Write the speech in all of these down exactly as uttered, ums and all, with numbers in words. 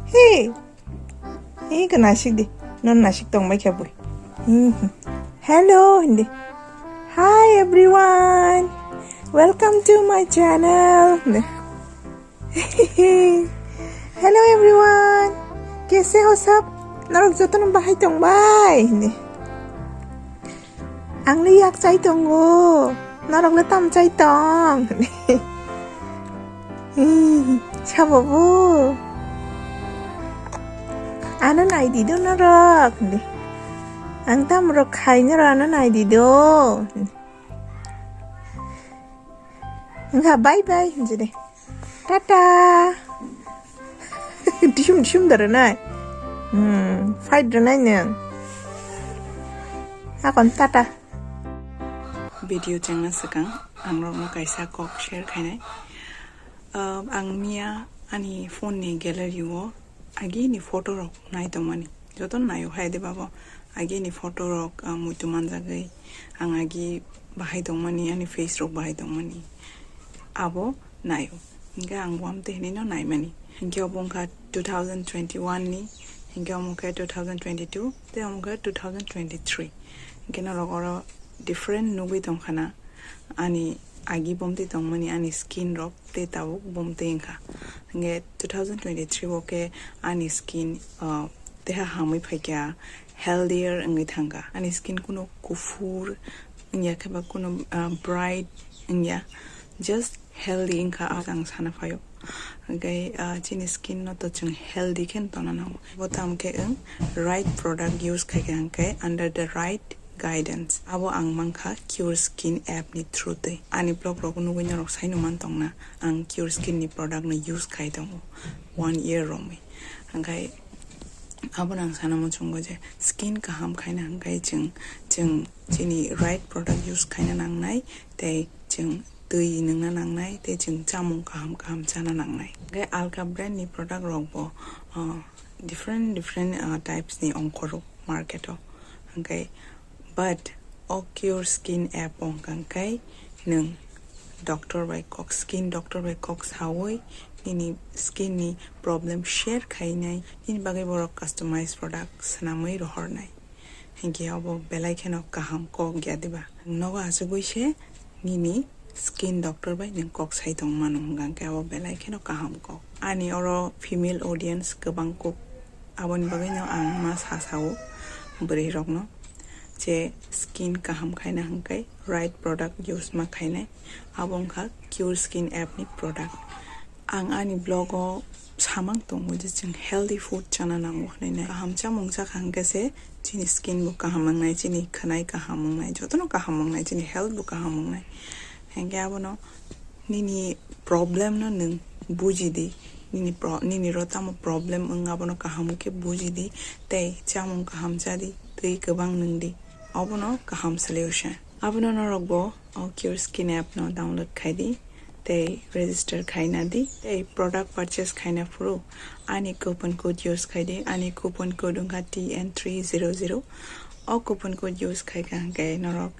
Hey. Hey, ka nasik di. Non nasik tong bai khe bui. Hmm. Hello, hindi. Hi everyone. Welcome to my channel. Hello everyone. Kaise ho sab? Norok jotono bahai tong bai? Ang le yak chai tongo. Norok le tam chai tong? Sabo bo. Ano nai di do norok. Ang tam rok khai norok ano nai di do. Wngkha bye bye hinjide. Tata. Disum disum da rwnai. Hmm, fight rwnai nwng. Hakon tata. Video chengna swkang ang rokno kaisa kok share khainai. Um, ang miya ani phone ni gallery o agini photo rok nai tongmani. Joto naio hai de babo. Agini photo rok, ah, muitu manjagwi. Ang agi bahai tongmani, ani face rok bahai tongmani. Abo naio. Hinkhe ang wamtwi hinwi no naimani. Hinkhe obo wngkha two thousand twenty-one ni. Hinkhe omo khe two thousand twenty-two. Tei omo khe two thousand twenty-three. Hinkhe norok oro different nugwi tongkhana. Ani agi bomtwi tongmani, ani skin rok. Tei tabuk bumtwi wngkha. Hingke two thousand twenty-three o khe ani skin, ah, teha hamwi phaikha, healthier wngwi thangkha. Ani skin kuno kuphur wngya khe ba kuno, ah, bright wngya, just healthy wngkha, ah, ang sana phaio. Hingke, ah, chini skin no to chwng healthy khe tongna nango. Bo tamo khe wng right product use khaikha hingke under the right guidance. Abo ang mankha Cure Skin app ni through twi. Ani vlog rogo nugwi norok saino man tongna, ang Cure Skin ni product no use khai tongo one year romwi. Hingkhai abono ang sana muchungo je skin kaham khaina hingkhai chwng, chwng chini right product use khaina nangnai tei chwng twi nwngna nangnai tei chwng chamung kaham kaham chana nangnai. Hingkhai alka brand ni product rok bo, ah, different different, ah, types ni ongkhoro market o. Hingkhai but o Cure Skin app o hwnkha hingkhai nwng doctor bai kok, skin doctor bai kok sawi nini skin ni problem share khainai, nini bagwi borok customize product swnamwi rohornai. Hinkhe obo belai kheno kaham kok ya diba? Nogo achugwi se nini skin doctor bai nwng kok sai tong mano, hwnkha hwnkhe abo belai kheno kaham kok. Ani oro female audience kwbang kuk, aboni bagwino ang ma sa sao bwrwi rokno je skin kaham khaina hwnkhe right product use ma khainai, abo wngkha Cure Skin app ni product. Ang ani vlog o samang tongo je chwng healthy food chana nango hinwi nai. Kaham chamung chakha hwnkhe se chini skin bo kaham wngnai, chini khwnai kaham wngnai, jotono kaham wngnai, chini health bo kaham wngnai. Hingke abono nini problem no nwng buji di, nini pro-, nini ro tamo problem wng abono kaham khe buji di, tei chamung kaham cha di, twi kwbang nwng di, obono kaham solution. Abono norok bo o Cure Skin app no download khai di tei register khaina di tei product purchase khaina phuru ani coupon code use khai di, ani coupon code wngkha T N three zero zero. O coupon code use khai kha hwnkhe norok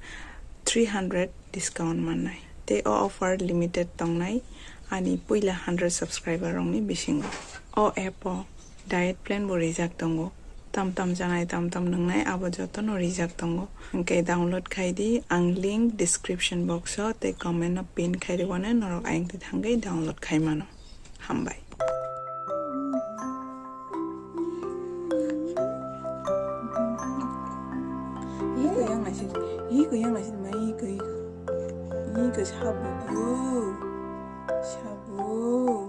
three hundred discount mannai. Tei o offer limited tongnai ani puila hundred subscriber rokni bisingo. O app o diet plan bo rijak tongo. Tam tam janai, tam tam nwngnai, abo jotono rijak tongo. Hwnkhe download khai di, ang link description box o tei comment no pin khai rwano, norok ayang twi thangwi download khai mano. Hambai. Iko yang nasi, iko yang nasi mai iko iko. Iko sabu, sabu.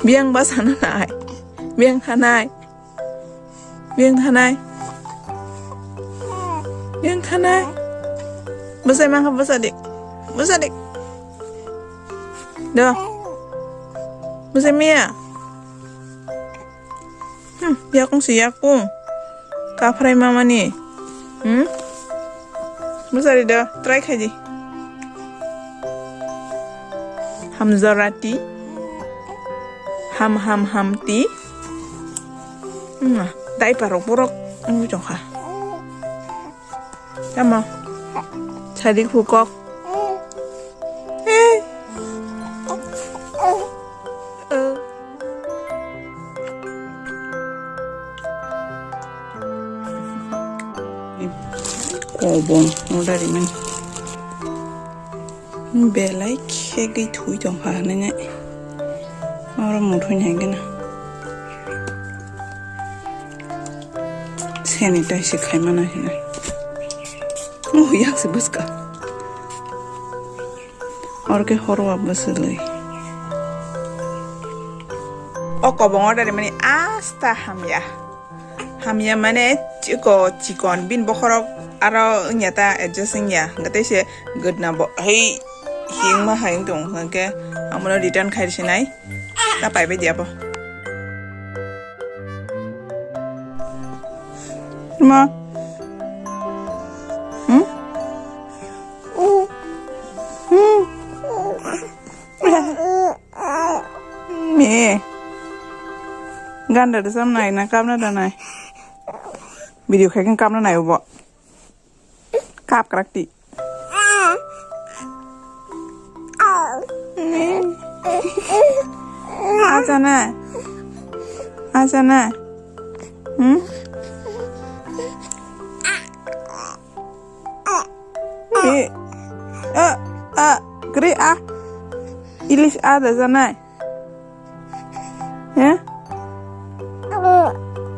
Biang ba sana nai. Biang thanai. Biang thanai. Biang thanai. Bwsai mangkha bwsa dik. Bwsa dik. Do. Bwsai miya. Hmm, yakung si yakung. Kaphrai mamani. Hmm? Bwsari do, try khaidi. Hamjorati. Ham ham hamti. Hmm, diaper rok borok wngwi tongkha. Tamo? Sadi khukok. Hey. Bong order rimani. Belai khe gwi thui tong kha hinwi nai. Oro muthung hai gana. Sanitize se khai mana hinwi. Oh, yak se bwska. Oro khe horwa bwswlwi. O kobong order rimani asta hamya. Hamya mane chiko chikon, bin bokhorok aro wngya ta adjust wngya, hwnkhe tei se gwdna bo hai hingma hai wng tong, hwnkhe amono return khai sinai, ta paibai diya bo. Ma. Hmm? Hmm? Me. Ganda da sam nai na kamna da nai. Video khai kan kamna nai bo. Kap krak ti. Me. Acha nai. Acha nai. Hmm? E, a, a, kri a. Ilis a da janai. He?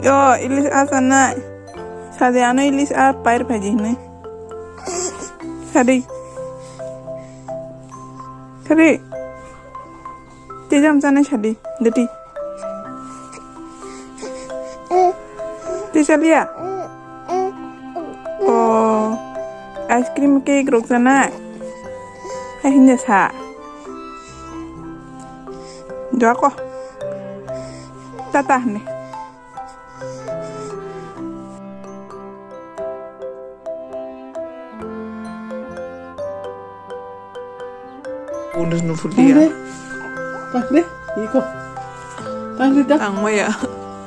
Yo, ilis a janai. Sadi ano ilis a pair phaji hinui. Sadi. Kri. Tejam chana sadi, deti. Techalia. Oh, ice cream cake rok chana. Hai hinja sa. Dua ko. Tata hne. Bonus no fulia. Tangde. Tangde. Iko. Tangde da. Tangmaya.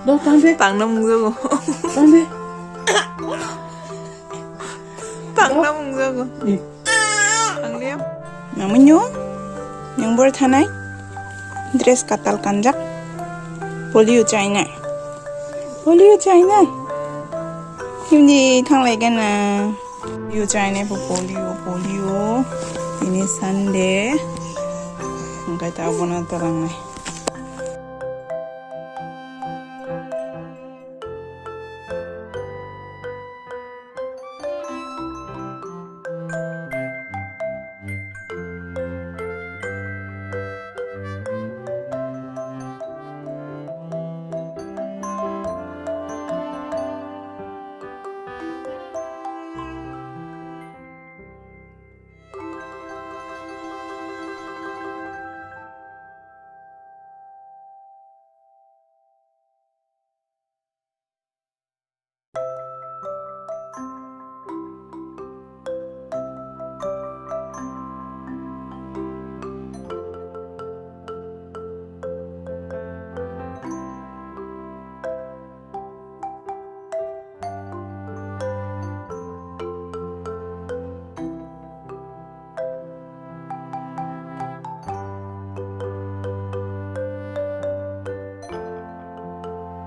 Do tangde. Tangna mungjago. Tangde. Tangna mungjago. Ih. Tanglia. Mamunyo, yang bor thanai, dress katal kanjak, polio chainai, polio chainai, hindi thanglai gana. Polio chainai po polio, polio, ini Sunday, angkai ta abona talangnai.